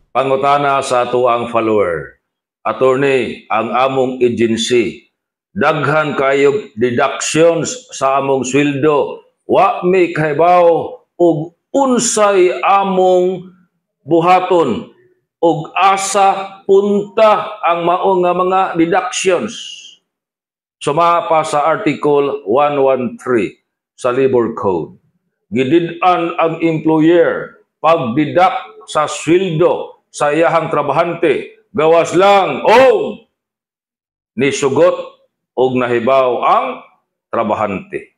Pangutana sa atoang follower. "Attorney, ang among agency, daghan kayog deductions sa among sweldo. Wa mi kahibaw og unsay among buhaton og asa punta ang mao nga mga deductions." Suma pa sa Article 113 sa Labor Code, gidid-an ang employer pag-deduct sa sweldo sa iyahang trabahante gawas lang o nisugot og nahibaw ang trabahante.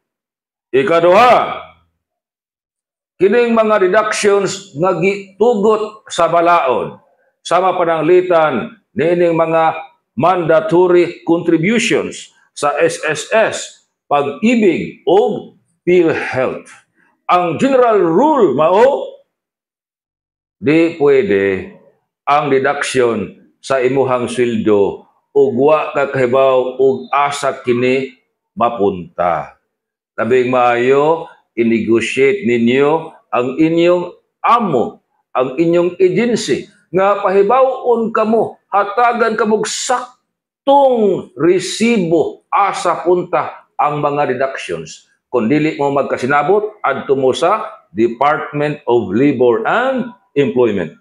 Ikaduha, kining mga deductions nga gitugot sa balaod sama pananglitan niining mga mandatory contributions sa SSS, Pag-IBIG o PhilHealth. Ang general rule mao di pwede ang deduction sa imuhang sweldo ug wa ka kahibaw og asa kini mapunta. Labing maayo i-negotiate ninyo ang inyong amo, ang inyong agency nga pahibaw-on kamo, hatagan kamog saktong resibo asa punta ang mga deductions. Kung dili mo magkasinabot, adto mo sa Department of Labor and Employment.